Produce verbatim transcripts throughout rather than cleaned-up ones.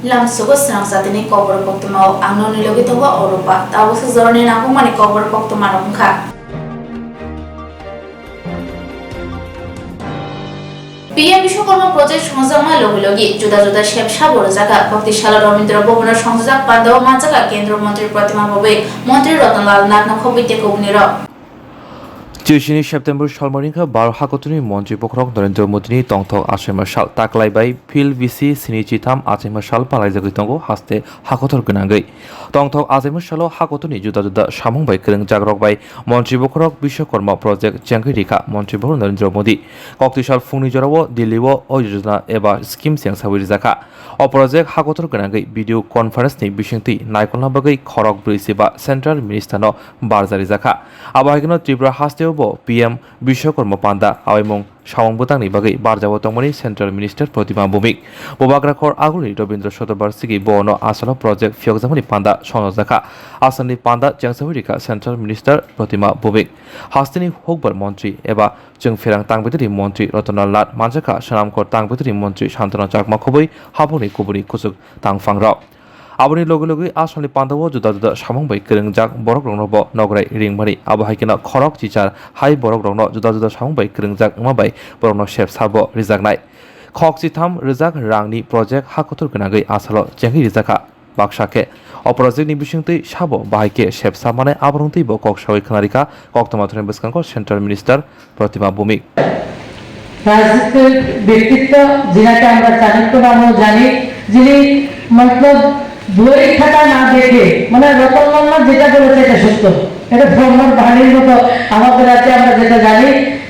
Lamsugo srang jatini kokborok koktwmao ang nokni logi tongo Oropa. Tabuksa jorani nangkukmani kokborok koktwma rok wngkha. P M Bishwakarma project songjakma logi logi juda juda sep sabo rwjakha. Kokti salo Rabindra Bhavan o songjak pandao manjakha Kendra Montri Pratima Bhowmik, Montri Ratan Lal Nath no khobwi tei kubunirok. Chisini September salmani wngkha Bharat hakotorni Montri Bokhorok Narendra Modini tongthok achaima sal. Taklai bai Phil bisi sini chitham achaima sal palaijagwi tongo haste hakotor gwnangwi. Tongthok achaima salo hakotorni juda juda samung bai kwrwngjakrok bai Montri Bokhorok Bishwakarma project chengwi rikha Montri Bokhorok Narendra Modi. Kokti sal phungni jorao Delhi o o yojana eba scheme chengsawi rijakha. O project hakotor gwnangwi video conference ni bisingtwi naikolna bagwi khorok brwi seba Central Minister no barja rijakha. Abo hai kheno Tripura hasteo bo P M Bishwakarma Panda awaimung samung bwtangni bagwi barjao tongmani Central Minister Pratima Bhowmik. Bubagra khor agulni Rabindra Shatobarshiki bono asalo project phiyokjakmani panda songjakha. Asalni panda chengsawi rikha Central Minister Pratima Bhowmik. Hasteni hukbar montri eba chwng pherang tangbetiri montri Ratan Lal Nath manjakha, swnamkhor tangbetiri montri Santana Chakma khobwi habokni kubuni kuchuk tangphangrok. Aboni logi logi asalni pandao juda juda samung bai kwrwngjak borokrokno bo nograi ringmani. Abo hai kheno khorok chichar hai borokrokno juda juda samung bai kwrwngjak wngma bai borokno sep sabo rijaknai. Khok chitham rwjak rangni project hakotor gwnangwi asalo chengwi rijakha. Baksa khe o project ni bisingtwi sabo bahai khe sep sa manai aborok twi bo kok sawi khwnarikha koktwma thani bwskango Central Minister Pratima Bhowmik. রাজনীতির ব্যক্তিত্ব, যিনাকে আমরা চাণক্য নামেও জানি, যিনি মতলব বই খাতা না দেখে, মানে রতন লাল নাথ যেটা বলেছে এটা সত্য, এটা ব্রহ্মার বাণীর মতো আমাদের আছে, আমরা যেটা জানি।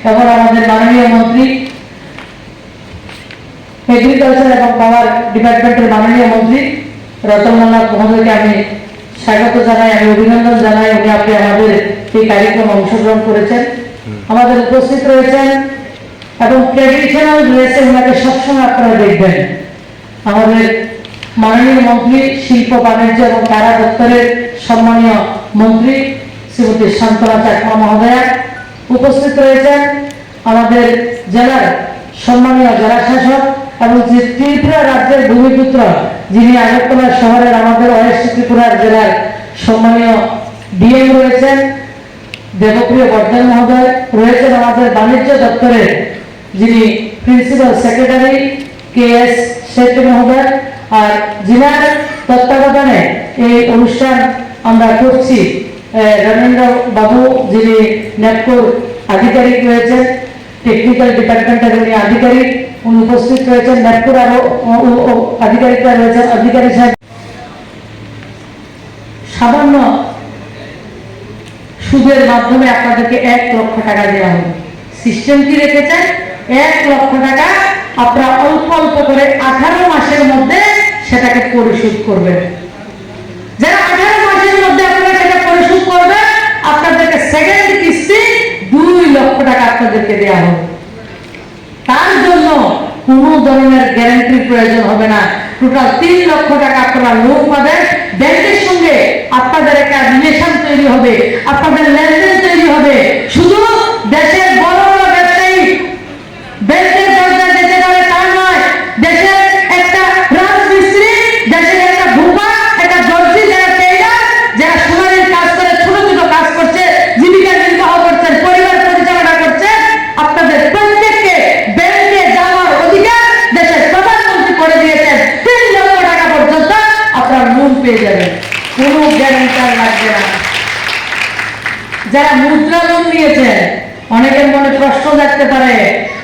এবং আমাদের মাননীয় মন্ত্রী এগ্রিকালচার এবং পাওয়ার ডিপার্টমেন্টের মাননীয় মন্ত্রী রতন লাল নাথ মহোদয়কে আমি স্বাগত জানাই, আমি অভিনন্দন জানাই, উনি আপনি আমাদের এই কার্যক্রমে অংশগ্রহণ করেছেন। হুম। আমাদের উপস্থিত রয়েছেন এবং ট্রেডিশনাল ড্রেসে ওনাকে সবসময় আপনারা দেখবেন। আমাদের মাননীয় মন্ত্রী শিল্প বাণিজ্য এবং কারা দপ্তরের সম্মানীয় মন্ত্রী শ্রীমতী শান্তনা চাকমা মহোদয়া উপস্থিত রয়েছেন। আমাদের জেলার সম্মানীয় জেলা শাসক এবং যে ত্রিপুরা রাজ্যের ভূমিপুত্র, যিনি আগরতলা শহরের আমাদের ওয়েস্ট ত্রিপুরার জেলার সম্মানীয় ডিএম রয়েছেন দেবপ্রিয় বর্ধন মহোদয়, রয়েছেন আমাদের বাণিজ্য দপ্তরের যিনি principal secretary K S Shetty মহোদয়, আর যিনার তত্ত্বাবধানে এই অনুষ্ঠান আমরা করছি, আহ, রবীন্দ্র বাবু যিনি ন্যাপকোর আধিকারিক রয়েছেন, টেকনিক্যাল ডিপার্টমেন্টের উনি আধিকারিক, উনি উপস্থিত রয়েছেন। ন্যাপকোর আরো, ও, ও, ও, আধিকারিকরা রয়েছেন, আধিকারিক সাহেব। সামান্য সুদের মাধ্যমে আপনাদেরকে এক লক্ষ টাকা দেওয়া হবে। সিস্টেম কি রেখেছেন? এক লক্ষ টাকা আপনারা অল্প অল্প করে আঠারো মাসের মধ্যে সেটাকে পরিশোধ করবেন। যারা আঠারো মাসের মধ্যে আপনারা সেটা পরিশোধ করবেন, আপনাদেরকে সেকেন্ড কিস্তি দুই লক্ষ টাকা আপনাদেরকে দেওয়া হবে। তার জন্য কোনো ধরনের গ্যারান্টির প্রয়োজন হবে না। টোটাল তিন লক্ষ টাকা আপনারা লোন পাবেন। ব্যাংকের সঙ্গে আপনাদের একটা রিলেশন তৈরি হবে, আপনাদের লেনদেন তৈরি হবে। শুধু দেশের বড় বড় ব্যবসায়ী, ব্যাংকের দরজায় যেতে পারে তা নয়, দেশের একটা রাজমিস্ত্রি, দেশের একটা ভূপা, একটা দর্জি, যারা টেইলার, যারা সোনারির কাজ করে, ছোট ছোট কাজ করছে, জীবিকা নির্বাহ করছেন, পরিবার পরিচালনা করছেন, আপনাদের প্রত্যেককে ব্যাংকে যাওয়ার অধিকার দেশের প্রধানমন্ত্রী করে দিয়েছেন। তিন লক্ষ টাকা পর্যন্ত আপনারা লোন পেয়ে যাবেন, কোনো গ্যারান্টার লাগবে না। যারা মুদ্রা লোন নিয়েছেন, অনেকের মনে প্রশ্ন জাগতে পারে,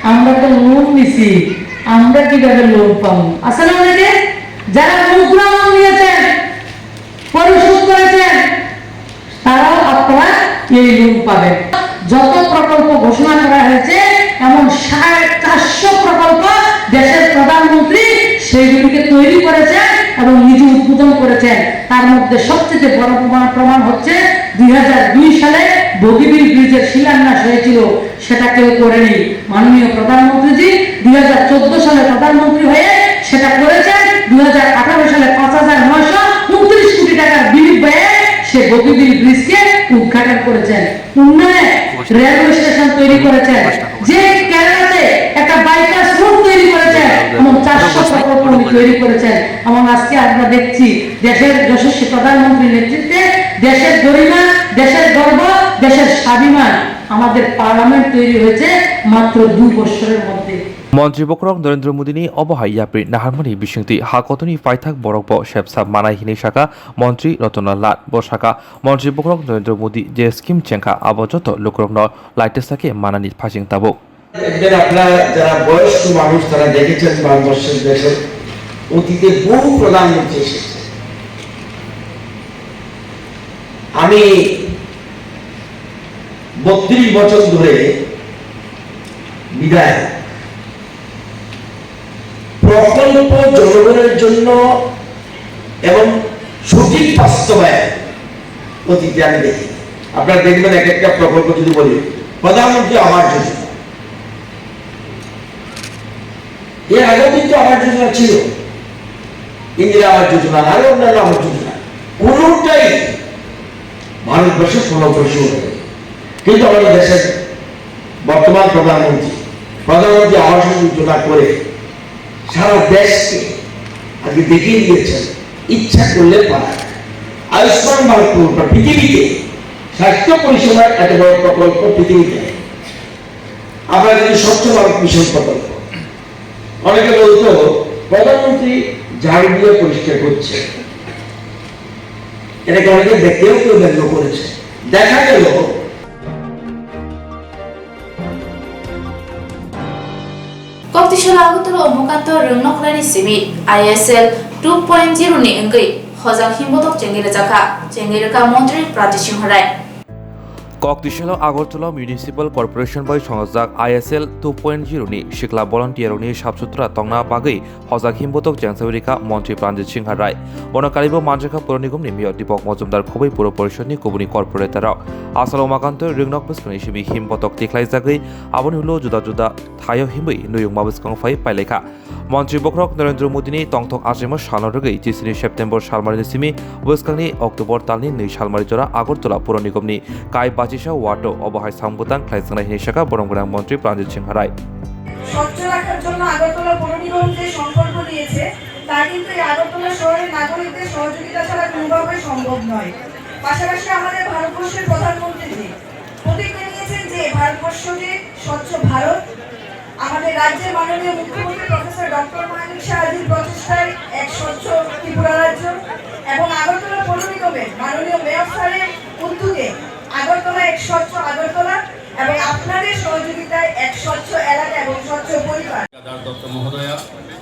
"আমরা তো লোন নিছি, আমরা কিভাবে লোন পাবো?" আসলে অনেকে যারা মুদ্রা লোন নিয়েছেন, পরিশোধ করেছেন, তারাও আপনারা এই লোন পাবেন। যত প্রকল্প ঘোষণা করা হয়েছে, এমন সাড়ে চারশো প্রকল্প দেশের প্রধানমন্ত্রী সেইগুলিকে তৈরি করেছেন এবং নিজে উদ্বোধন করেছেন। তার মধ্যে সবচেয়ে বড় প্রমাণ, প্রমাণ হচ্ছে দুই হাজার দুই সালে বগিবিল ব্রিজের শিলান্যাস হয়েছিল, সেটা কেউ করেনি। মাননীয় প্রধানমন্ত্রীজি দুই হাজার চোদ্দ সালে প্রধানমন্ত্রী হয়ে সেটা করেছেন। দুই হাজার আঠারো সালে পাঁচ হাজার নয়শো ঊনত্রিশ কোটি টাকার বিনিয়োগ ব্যয়ে সে বগিবিল ব্রিজকে উদ্ঘাটন করেছেন। উন্নয়ন, রেলওয়ে স্টেশন তৈরি করেছেন, যে কেরালাতে একটা বাইপাস রোড তৈরি করেছেন, এবং চারশো প্রকল্প উনি তৈরি করেছেন এবং আজকে আমরা দেখছি দেশের যশস্বী প্রধানমন্ত্রীর নেতৃত্বে দেশের গরিমা, দেশের গর্ব, দেশের স্বাভিমান, আমাদের পার্লামেন্ট তৈরি হয়েছে মাত্র দুই বছরের মধ্যে। Montri bokhorok Narendra Modi ni obo hai yapri naharmani bisingtwi ha kotorni paithak borok bo sepsa manai hinwi sakha Montri Ratan Lal Nath. Bo sakha, Montri bokhorok Narendra Modi je scheme chengkha abo joto lukurokno laitesa khe manani phasing tabuk. দেখবেন, আপনারা যারা বয়স্ক মানুষ, তারা দেখেছেন ভারতবর্ষের দেশে অতীতে বহু প্রধানমন্ত্রী এসেছে। আমি বত্রিশ বছর ধরে বিধায়ক। প্রকল্প জনগণের জন্য এবং সঠিক বাস্তবায়ন অতীতে আমি দেখি। আপনারা দেখবেন, এক একটা প্রকল্প যদি বলি, প্রধানমন্ত্রী আবাস যোজনা, এর আগেও কিন্তু আবাস যোজনা ছিল, ইন্দিরা আবাস যোজনা, আরো অন্যান্য আবাস যোজনা, কোনোটাই ভারতবর্ষে ফলপ্রসূ হয়নি। কিন্তু আমাদের দেশের বর্তমান প্রধানমন্ত্রী, প্রধানমন্ত্রী আবাস যোজনা করে সারা দেশকে আজকে দেখিয়ে দিয়েছেন, ইচ্ছা করলে পারা যায়। আয়ুষ্মান ভারত প্রকল্প পৃথিবীতে স্বাস্থ্য পরিষেবার এত বড় প্রকল্প পৃথিবীতে নেই। আপনারা যদি স্বচ্ছ ভারত মিশন প্রকল্প, অনেকে বলতো প্রধানমন্ত্রী ঝাড়ু দিয়ে পরিষ্কার করছে, এটাকে অনেকে দেখতেও কেউ ব্যঙ্গ করেছে। দেখা গেল Koktisala Agartala o Mokanto Rwngnokhlaini simi I S L two point zero ni wngwi hojak himbotok chengwi rwjakha, chengwi rwkha Montri Pranjit Singh Rai. Koktisala Agartala Municipal Corporation bai songjak I S L two point zero ni sikla volunteer rokni sap sutra tongna bagwi hojak himbotok chengsawi rikha Montri Pranjit Singha Rai. Bono kalibo manjakha Puro Nigom ni Mayor Deepak Majumdar, khobwi Puro Porishod ni kubuni corporator rok. Asalo Mokanto Rwngnok bwskangni simi himbotok tikhlaijagwi aboni ulo juda juda thaio himwi nuyungma bwskango phai pailaikha. Montri bokhorok Narendra Modi ni tongthok achaima salno rwgwi chisini September salmari ni simi bwskangni October talni nwi salmari jora Agartala Puro Nigom ni Kai bachisa ward o obo hai samung bwtang khlaijaknai hinwi sakha borom gwnang montri Pranjit Singha Rai. স্বচ্ছ রাখার জন্য আগরতলা পৌর নিগম যে সংকল্প নিয়েছে, তা কিন্তু এই আগরতলা শহরের নাগরিকদের সহযোগিতা ছাড়া কোনোভাবেই সম্ভব নয়। পাশাপাশি আমাদের ভারতবর্ষের প্রধানমন্ত্রীজি প্রতিজ্ঞা নিয়েছেন যে ভারতবর্ষকে স্বচ্ছ ভারত, আমাদের রাজ্যের মাননীয় মুখ্যমন্ত্রী প্রফেসর ডক্টর মানিক সাহাজির প্রচেষ্টায় এক স্বচ্ছ ত্রিপুরা রাজ্য এবং আগরতলা পৌর নিগমের মাননীয় মেয়র স্যারের উদ্যোগে আগরতলা এক স্বচ্ছ আগরতলা এবং আপনাদের সহযোগিতায় এক স্বচ্ছ এলাকা এবং স্বচ্ছ পরিবার। কেদার দত্ত মহোদয়া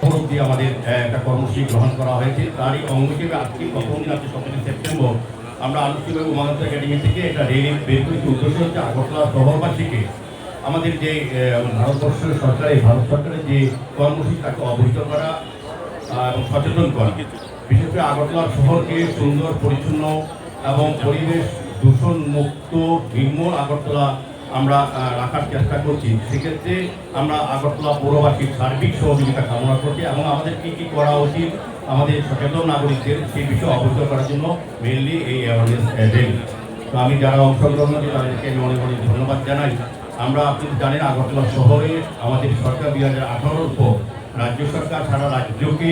উপলব্ধি আমাদের, আহ, একটা কর্মসূচি গ্রহণ করা হয়েছে। তারই অঙ্গ হিসেবে আজকে প্রথম দিন, আজকে সতেরোই সেপ্টেম্বর, আমরা আনুষ্ঠানিকভাবে উমাকান্ত একাডেমি থেকে একটা র্যালি বের করেছি। উদ্দেশ্য হচ্ছে আগরতলা শহরবাসীকে আমাদের যে, আহ, ভারতবর্ষের সরকারে, ভারত সরকারের যে কর্মসূচি, তাকে অবহিত করা, আহ, এবং সচেতন করা। বিশেষ করে আগরতলা শহরকে সুন্দর, পরিচ্ছন্ন এবং পরিবেশ দূষণ মুক্ত, নির্মল আগরতলা আমরা, আহ, রাখার চেষ্টা করছি। সেক্ষেত্রে আমরা আগরতলা পৌরবাসীর সার্বিক সহযোগিতা কামনা করছি এবং আমাদের কি কি করা উচিত, আমাদের সচেতন নাগরিকদের সেই বিষয়ে অবহিত করার জন্য mainly এই awareness, আহ, র্যালি। তো আমি যারা অংশগ্রহণ করছে তাদেরকে আমি অনেক অনেক ধন্যবাদ জানাই। আমরা, আপনি জানেন, আগরতলা শহরে আমাদের সরকার দুই হাজার আঠারোর পর রাজ্য সরকার সারা রাজ্যকে,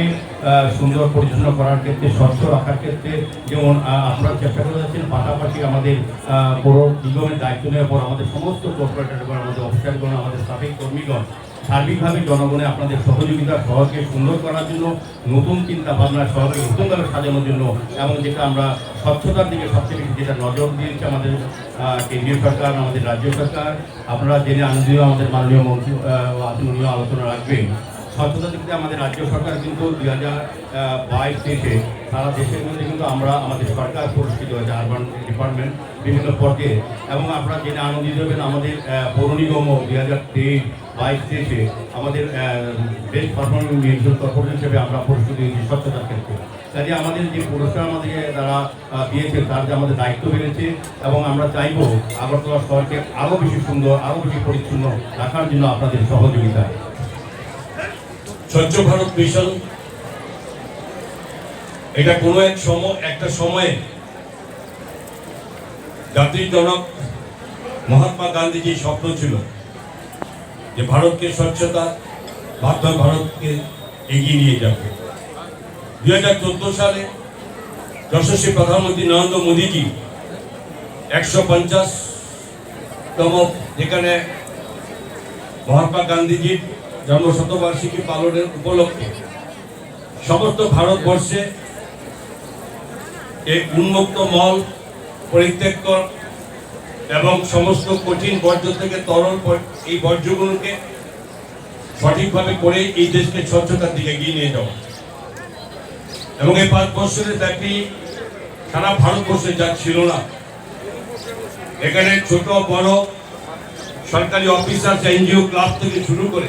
আহ, সুন্দর পরিচ্ছন্ন করার ক্ষেত্রে, স্বচ্ছ রাখার ক্ষেত্রে, যেমন, আহ, আপনারা চেষ্টা করে যাচ্ছেন, পাশাপাশি আমাদের, আহ, পৌর নিগমের দায়িত্ব নেওয়ার পর আমাদের সমস্ত কর্পোরেটরগণ, আমাদের অফিসারগণ, আমাদের সাবেক কর্মীগণ সার্বিকভাবে জনগণে আপনাদের সহযোগিতা, শহরকে সুন্দর করার জন্য, নতুন চিন্তা ভাবনা, শহরকে নতুনভাবে সাজানোর জন্য, এবং যেটা আমরা স্বচ্ছতার দিকে সবচেয়ে বেশি যেটা নজর দিয়েছে আমাদের, আহ, কেন্দ্রীয় সরকার, আমাদের রাজ্য সরকার, আপনারা জেনে আনন্দিত, আমাদের মাননীয় মন্ত্রী, আহ, আছেন, উনিও আলোচনা রাখবেন। স্বচ্ছতা দিক দিয়ে আমাদের রাজ্য সরকার কিন্তু দুই হাজার বাইশ তেইশে সারা দেশের মধ্যে কিন্তু আমরা আমাদের সরকার পুরস্কৃত হয়েছে, আরবান ডিপার্টমেন্ট বিভিন্ন পর্যায়ে। এবং আপনারা জেনে আনন্দিত হবেন, আমাদের, আহ, পৌর নিগমও দুই হাজার তেইশ বাইশ তেইশে আমাদের, আহ, বেস্ট পারফর্মিং মিউনিসিপ্যাল কর্পোরেশন হিসেবে আমরা পুরস্কৃত হয়েছি স্বচ্ছতার ক্ষেত্রে। কাজে আমাদের যে পুরস্কার আমাদেরকে তারা, আহ, দিয়েছে, তার যে আমাদের দায়িত্ব বেড়েছে এবং আমরা চাইবো আগরতলা শহরকে আরও বেশি সুন্দর, আরও বেশি পরিচ্ছন্ন রাখার জন্য আপনাদের সহযোগিতা। স্বচ্ছ ভারত মিশন, এটা কোনো এক সময়, একটা সময়ে জাতির জনক মহাত্মা গান্ধীজির স্বপ্ন ছিল যে ভারতকে স্বচ্ছতা, ভারত, ভারতকে এগিয়ে নিয়ে যাবে। দুই হাজার চোদ্দ সালে যশস্বী প্রধানমন্ত্রী নরেন্দ্র মোদীজি একশো পঞ্চাশতম, যেখানে মহাত্মা গান্ধীজির জন্ম শতবার্ষিকী পালনের উপলক্ষে সমস্ত ভারতবর্ষে এই উন্মুক্ত মল পরিত্যাগ কর এবং সমস্ত কঠিন বর্জ্য থেকে তরল পর-, এই বর্জ্যগুলোকে সঠিকভাবে করে এই দেশকে স্বচ্ছতার দিকে এগিয়ে নিয়ে যাওয়া। এবং এই পাঁচ বছরের ব্যাপী সারা ভারতবর্ষে যা ছিল না, এখানে ছোট বড় সরকারি অফিসার, এনজিও ক্লাব থেকে শুরু করে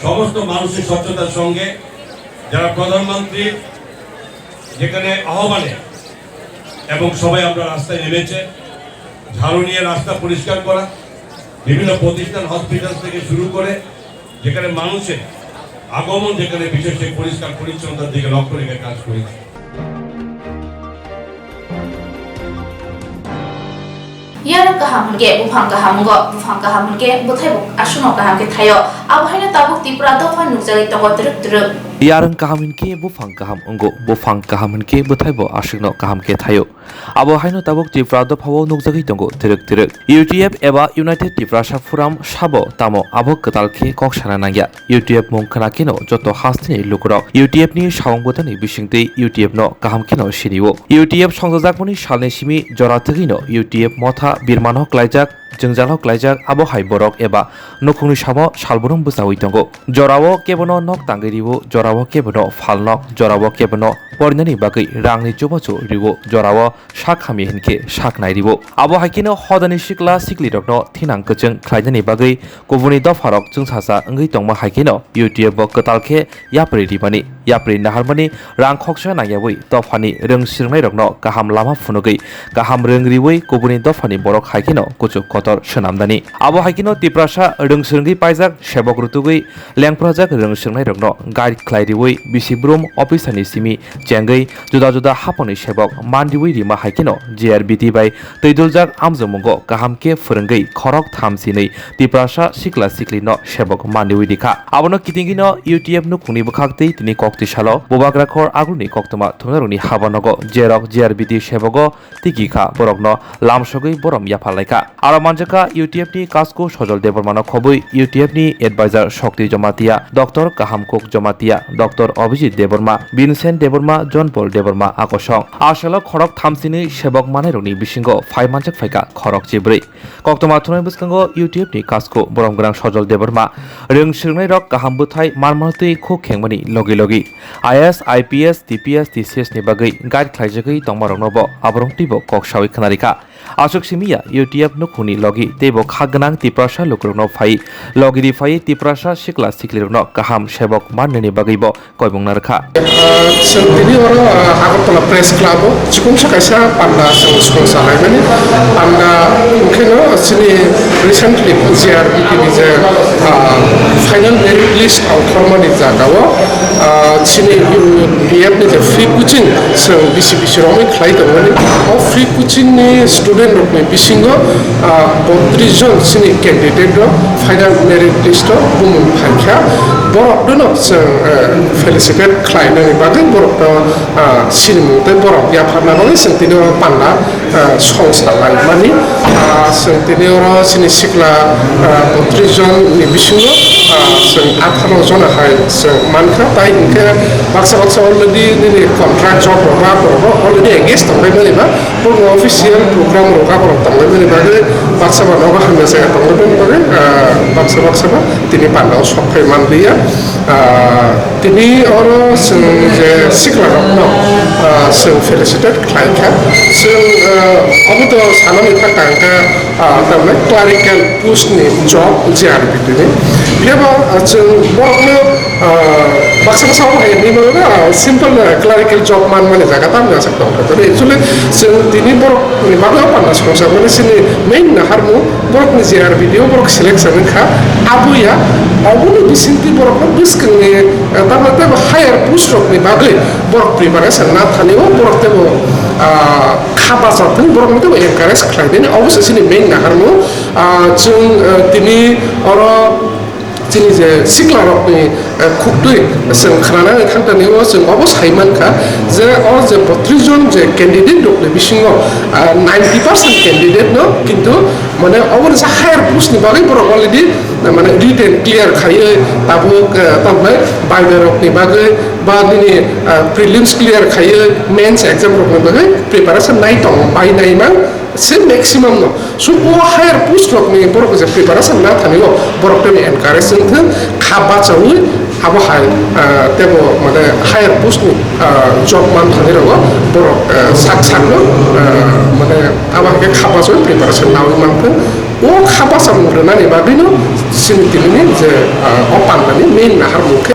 সমস্ত মানুষের স্বচ্ছতার সঙ্গে যারা প্রধানমন্ত্রীর যেখানে আহ্বানে এবং সবাই আমরা রাস্তায় নেমেছে, ঝাড়ু নিয়ে রাস্তা পরিষ্কার করা, বিভিন্ন প্রতিষ্ঠান, হসপিটাল থেকে শুরু করে যেখানে মানুষের আগমন, যেখানে বিশেষ সেই পরিষ্কার পরিচ্ছন্নতার দিকে লক্ষ্য রেখে কাজ করেছি। Yarwng kaham hwnkhe buphang kaham wngo, buphang kaham hwnkhe bwthaibo aswkno kaham khe thaio. Abo haino tabuk Tripura dopha nukjagwi tongo twrwk twrwk. Yarwng kaham hwnkhe buphang kaham wngo, buphang kaham hwnkhe bwthaibo aswkno kaham khe thaio. Abo haino tabuk Tripura dophao nukjagwi tongo twrwk twrwk. U T F eba United Tiprasa Forum sabo tamo abo kwtal khe kok sana nangya. U T F mung khna kheno joto hasteni lukurok U T F ni samung bwtani bisingtwi U T F no kaham kheno sinio. U T F songjajakmani salni simi jora thwgwino U T F motha birmano klaijak, jwngjalo klaijak, abo hai borok eba nukhungni samo salbrum bwchaui tongo. Jorao kebono nok tangwi rio, jorao kebono phalnok, jorao kebono porinani bagwi rangni chubachu rio, jorao sak hamya hinkhe sak nai rio. Abo hai kheno hodani sikla siklirokno thinang kwchwng khlainani bagwi kubuni dopharok chwngsacha wngwi tongma hai kheno U T F bo kwtal khe yapri rimani, yapri naharmani rang khoksa nangyawi dophani rwng swrwngnairokno kaham lama phunugwi kaham rwng riwi kubuni dophani borok hai kheno kuchuk kotor swnamdani. Abo hai kheno Tiprasa rwng swrwngwi paijak sebok rutugwi lengprajak rwng swrwngnairokno guide khlai riwi bisi brum officer ni simi chengwi juda juda haphangni sebok man riwi rima hai kheno J R B T bai twiduljak amjokmungo kaham khe phwrwngwi khorok tham sinwi Tiprasa sikla siklino sebok man riwi rikha. Abono kitingino U T F nukhungni bwkhaktwi tini kok tisalo bubagra khor agulni koktwma thumnarokni habanogo jerok J R B T sebogo tiki kha, borokno lamsogwi borom yapharlaikha. Aro manjakha U T F ni Kasku Sojol Debbarmano khobwi U T F ni advisor Shokti Jamatia, Doctor Kahamkuk Jamatia, Doctor Abhijit Debbarma, Vincent Debbarma, John Paul Debbarma akosong. Asalo khorok thamsini sebok manairokni bisingo phai manjak phaikha khorok chibrwi. Koktwma thumnai bwskango U T F ni Kasku borom gwnang Sojol Debbarma rwng swrwngnairok kaham bwthai manmano twi khuk khengmani logi logi I A S, I P S, T P S, T C S ni bagwi guide khlaijagwi tongmarokno bo aborok twibo kok sawi khwnarikha. Aswk simi ya U T F nukhungni logi teibo kha gwnang Tiprasa lukurokno phai logi ri phai Tiprasa sikla siklirokno kaham sebok mannani bagwibo koimung narwkha. Ah, chwng tini oro, ah, Agartala Press Club o chukungsa kaisa panda chwng songsa laimani. Panda hwnkhe no chini recently J R B T ni je, ah, final merit list ang khormani jaga o, ah, chini U T F ni je free coaching chwng bisi bisi romwi khlai tongmani. O free coaching ni student rokni bisingo, ah, botris jon chini candidate rok final merit list o bumung phaikha. Borok no chwng, eh, felicitate khlainani bagwi borok no, ah, sinimung tei borok yapharna bagwi chwng tini o panda, ah, songsa laimani. Ah, chwng tini oro chini sikla, ah, botris jon ni bisingo, ah, chwng atharo jona hai chwng mankha. Tai hinkhe baksa baksa already nini contract job rok ba borok already engage tonglaimani ba. Borokni official program rok aborok tonglaimani bagwi baksa ba nogo hamya se tonglaimani bagwi, ah, baksa baksa ba tini panda o sok phai manliya. Ah, tini oro chwng je sikla rokno, ah, chwng felicitate khlai kha. Chwng, ah, obo to sanani thang kha hwnkhe, ah, tamni clerical post ni job J R B T ni. Phiya ba, ah, chwng borokno, ah, baksa baksa omo hai hinwi mano na, ah, simple, ah, clerical job manmani jaga tamni aswk tong kha. Tei actually chwng tini borok ni bagwi o panda songsa mani chini main naharmung borok ni J R B T o borok selection wng kha. Abo ya, oboni bisingtwi borok no bwskang ni, ah, tamni tei higher post rok ni bagwi borok preparation na thani o borok tei bo, ah, kha bacha thung borok no tei bo encourage khlai bini. Obo se chini main naharmung. Ah, chwng, ah, tini oro Chini je siklarokni, eh, khuktwi chwng khnanani thangtani o chwng obo sai mankha je o je botris jon je candidate rokni bisingo, ah, ninety percent candidate no kintu mane obo ni higher post ni bagwi borok already, eh, mane written clear khaiwi tabuk, eh, tambai viva rokni bagwi ba nini, ah, prelims clear khaiwi mains exam rokni bagwi preparation nai tongo bai nai mang se maximum no. So, o higher post rok ni borok je preparation na thani o, borok tei encourage wng thung, kha bachawi abo hai, ah, tebo mane higher post ni, ah, job man thani rogo borok, ah, sak sak no, ah, mane abo hai khe kha bachawi preparation nawi man thung. O kha bacham rwnani bagwi no sini tini ni je, ah, o pandani main nahar mung khe.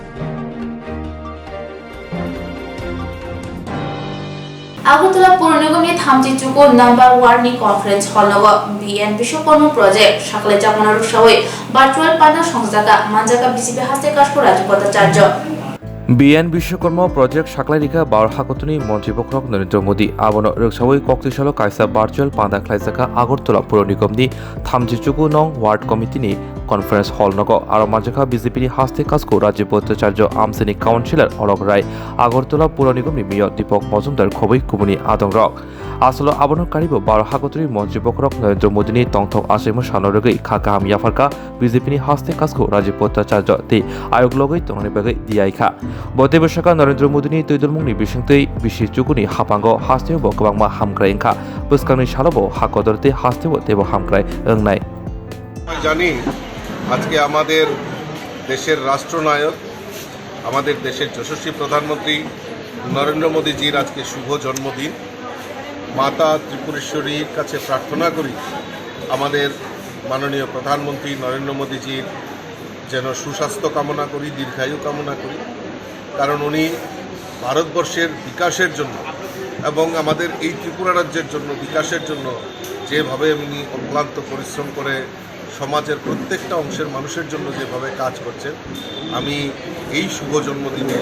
Agartala Pur Nigam ni thamchi chuku number one ni conference hall nogo B N Bishwakarma project saklai jakmano rwksawi virtual panda songjakha manjakha B J P haste Kashmir Raju Bhattacharya. B N Bishwakarma project saklai rikha Bharat hakotorni montri bokhorok Narendra Modi. Abono rwksawi koktisalo kaisa virtual panda khlaijakha Agartala Pur Nigam ni thamchi chuku nong ward committee ni conference hall nogo. Aro manjakha B J P ni haste Kashmir Raju Bhattacharya, amchini councillor Alok Rai, Agartala Pur Nigam ni mayor Deepak Majumdar khobwi kubuni adongrok. Asolo abono karibo Bharat hakotorni montri bokhorok Narendra Modi ni tongthok achaimo sano rwgwi kha kaham yapharkha B J P ni haste Kashmir Raju Bhattacharya tei ayuk logwi tongnani bagwi diyaikha. Bo teibo sakha Narendra Modi ni twidulmung ni bisingtwi bisi chukuni haphango hasteo bo kwbangma hamkrai wngkha. Bwskangni salo bo ha kotor tei hasteo teibo hamkrai wngnai. জানি আজকে আমাদের দেশের রাষ্ট্রনায়ক, আমাদের দেশের যশস্বী প্রধানমন্ত্রী নরেন্দ্র মোদীজির আজকে শুভ জন্মদিন। মাতা ত্রিপুরেশ্বরীর কাছে প্রার্থনা করি আমাদের মাননীয় প্রধানমন্ত্রী নরেন্দ্র মোদীজির যেন সুস্বাস্থ্য কামনা করি, দীর্ঘায়ু কামনা করি, কারণ উনি ভারতবর্ষের বিকাশের জন্য এবং আমাদের এই ত্রিপুরা রাজ্যের জন্য বিকাশের জন্য যেভাবে উনি অক্লান্ত পরিশ্রম করে সমাজের প্রত্যেকটা অংশের মানুষের জন্য যেভাবে কাজ করছেন, আমি এই শুভ জন্মদিনে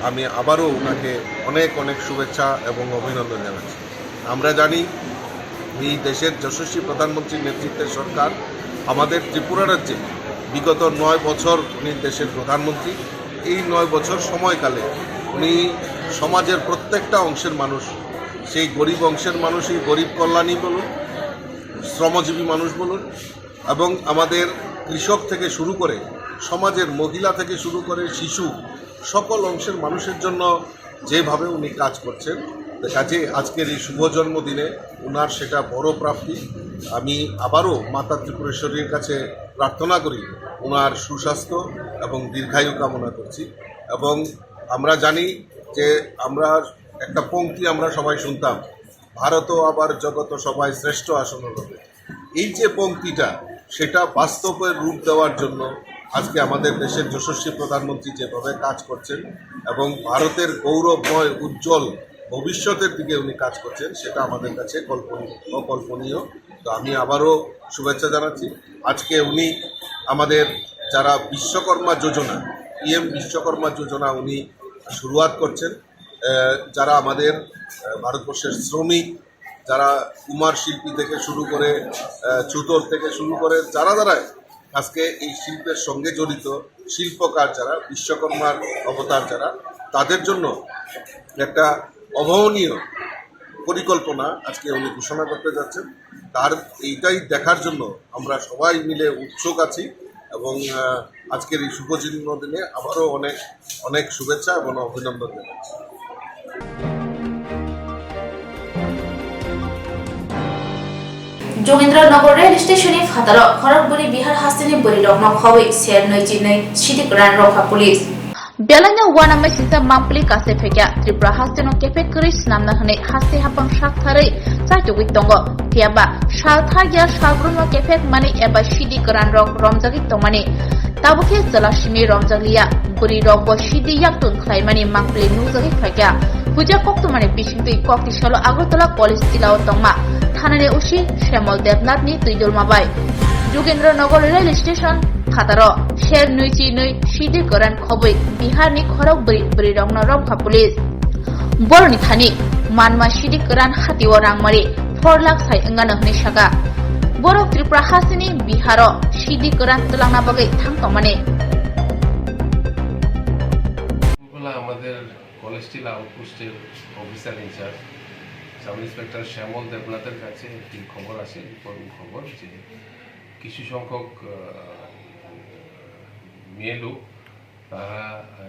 আমি আবারও ওনাকে অনেক অনেক শুভেচ্ছা এবং অভিনন্দন জানাচ্ছি। আমরা জানি এই দেশের যশস্বী প্রধানমন্ত্রীর নেতৃত্বের সরকার আমাদের ত্রিপুরা রাজ্যে বিগত নয় বছর উনি দেশের প্রধানমন্ত্রী। এই নয় বছর সময়কালে উনি সমাজের প্রত্যেকটা অংশের মানুষ, সেই গরিব অংশের মানুষই গরিব কল্যাণী বলুন, শ্রমজীবী মানুষ বলুন, এবং আমাদের কৃষক থেকে শুরু করে সমাজের মহিলা থেকে শুরু করে শিশু, সকল অংশের মানুষের জন্য যেভাবে উনি কাজ করছেন, কাজে আজকের এই শুভ জন্মদিনে ওনার সেটা বড় প্রাপ্তি। আমি আবারও মাতা ত্রিপুরেশ্বরীর কাছে প্রার্থনা করি ওনার সুস্বাস্থ্য এবং দীর্ঘায়ু কামনা করছি। এবং আমরা জানি যে আমরা একটা পংক্তি আমরা সবাই শুনতাম, "ভারত আবার জগত সবাই শ্রেষ্ঠ আসন হবে।" এই যে পংক্তিটা, সেটা বাস্তবে রূপ দেওয়ার জন্য আজকে আমাদের দেশের যশস্বী প্রধানমন্ত্রী যেভাবে কাজ করছেন এবং ভারতের গৌরবময় উজ্জ্বল ভবিষ্যতের দিকে উনি কাজ করছেন, সেটা আমাদের কাছে কল্পন-, অকল্পনীয়। তো আমি আবারও শুভেচ্ছা জানাচ্ছি। আজকে উনি আমাদের যারা বিশ্বকর্মা যোজনা, পিএম বিশ্বকর্মা যোজনা উনি শুরুয়াত করছেন, আহ, যারা আমাদের, আহ, ভারতবর্ষের শ্রমিক, যারা কুমার শিল্পী থেকে শুরু করে, আহ, ছুতর থেকে শুরু করে যারা যারা আজকে এই শিল্পের সঙ্গে জড়িত, শিল্পকার যারা, বিশ্বকর্মার অবতার যারা, তাদের জন্য একটা অভাবনীয় পরিকল্পনা আজকে উনি ঘোষণা করতে যাচ্ছেন। তার এইটাই দেখার জন্য আমরা সবাই মিলে উৎসুক আছি এবং, আহ, আজকের এই শুভ জন্মদিনে আবারও অনেক অনেক শুভেচ্ছা এবং অভিনন্দন জানাচ্ছি। Jogendra Nagar rail station ni phataro khorok bwrwi Bihar hasteni bwrwi rokno khobwi ser nwi chinwi sidi kwran rokha police. Belaino uanama sisa mangpili kase phekya Tripura hasteno kephek kwrwi swnamna hwnwi haste haphang sak tharwi chaitugwi tongo. Phiyaba sal thakya salbrumno kephek mani eba sidi kwran rok romjagwi tongmani. Tabukhe chwla simi romjakliya, bwrwi rokbo sidi yaktun khlaimani mangpili nukjagwi phaikha. Puja koktwmani bisingtwi kokti salo Agartala College tilao tongma thanani O C Shyamol Debnath ni twidulma bai. Jogendra Nagar rail station phataro ser nwi chi nwi sidi kwran khobwi Bihar ni khorok bwrwi bwrwi rokno romkha police. Boroni thani manma sidi kwran hatio rangmari four lakh sai wngano hwnwi saka. Borok Tripura hasteni Biharo sidi kwran twlangna bagwi thang tongmani. College স্টিল আউটপোস্টের officer in charge sub inspector Shyamal দেবনাথের কাছে একটি খবর আসে, গোপন খবর যে কিছু সংখ্যক আহ, মেয়ে লোক তারা আহ,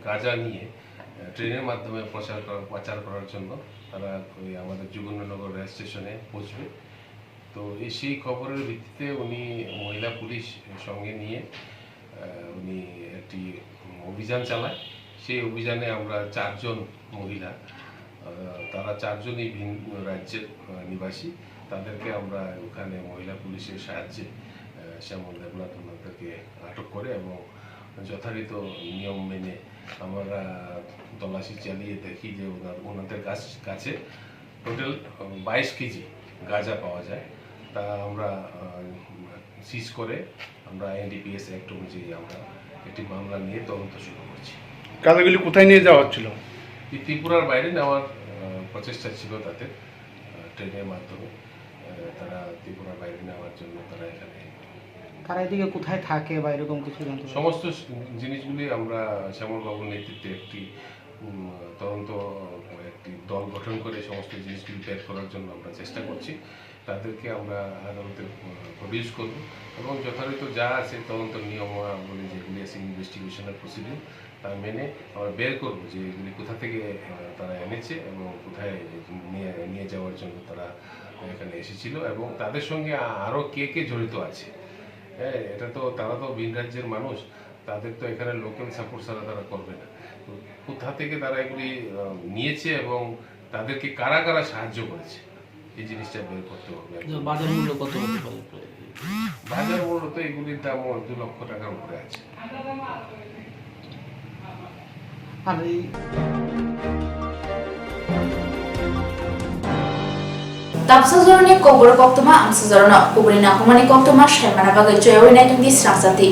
গাঁজা নিয়ে আহ, ট্রেনের মাধ্যমে প্রচার করা, পাচার করার জন্য তারা ওই আমাদের যোগেন্দ্রনগর রেল স্টেশনে পৌঁছবে। তো এই সেই খবরের ভিত্তিতে উনি মহিলা পুলিশ সঙ্গে নিয়ে আহ, উনি একটি অভিযান চালায়। সেই অভিযানে আমরা চারজন মহিলা, আহ, তারা চারজনই ভিন রাজ্যের আহ, নিবাসী, তাদেরকে আমরা ওখানে মহিলা পুলিশের সাহায্যে আহ, শ্যামল দেবনাথ ওনাদেরকে আটক করে এবং যথারীত নিয়ম মেনে আমরা তল্লাশি চালিয়ে দেখি যে ওনার ওনাদের কাছ কাছে টোটাল বাইশ কেজি গাঁজা পাওয়া যায়। তা আমরা সিজ করে আমরা এনডিপিএস অ্যাক্ট অনুযায়ী আমরা একটি মামলা নিয়ে তদন্ত শুরু করছি। গাঁজাগুলি কোথায় নিয়ে যাওয়া হচ্ছিল? এই ত্রিপুরার বাইরে নেওয়ার আহ, প্রচেষ্টা ছিল তাদের, আহ, ট্রেনের মাধ্যমে আহ, তারা ত্রিপুরার বাইরে নেওয়ার জন্য তারা এখানে তারা এদিকে কোথায় থাকে বা এরকম কিছু জানতে পারবেন? সমস্ত জিনিসগুলি আমরা শ্যামলবাবুর নেতৃত্বে একটি উম, তদন্ত একটি দল গঠন করে সমস্ত জিনিসগুলি বের করার জন্য আমরা চেষ্টা করছি। তাদেরকে আমরা আদালতে প্রডিউস করব এবং যথাযথ যা আছে তদন্ত নিয়মাবলী যেগুলি আছে ইনভেস্টিগেশনের প্রসিডিউর তা মেনে আমরা বের করব যে এগুলি কোথা থেকে আহ, তারা এনেছে এবং কোথায় নিয়ে নিয়ে যাওয়ার জন্য তারা এখানে এসেছিল এবং তাদের সঙ্গে আ- আরও কে কে জড়িত আছে। হ্যাঁ, এটা তো তারা তো ভিন রাজ্যের মানুষ, তাদের তো এখানে লোকাল সাপোর্ট ছাড়া তারা করবে না। তো কোথা থেকে তারা এগুলি আহ, নিয়েছে এবং তাদেরকে কারা কারা সাহায্য করেছে এই জিনিসটা বের করতে হবে। বাজার মূল্য কত হতে পারে প্রায়? বাজার মূল্য তো এগুলির দাম দু লক্ষ টাকার উপরে আছে। আর এই Tapsa jorani kokborok koktwma amsa jorano kubuni nakhumani koktwma saimana bagwi choyawi naitongdi srangchati.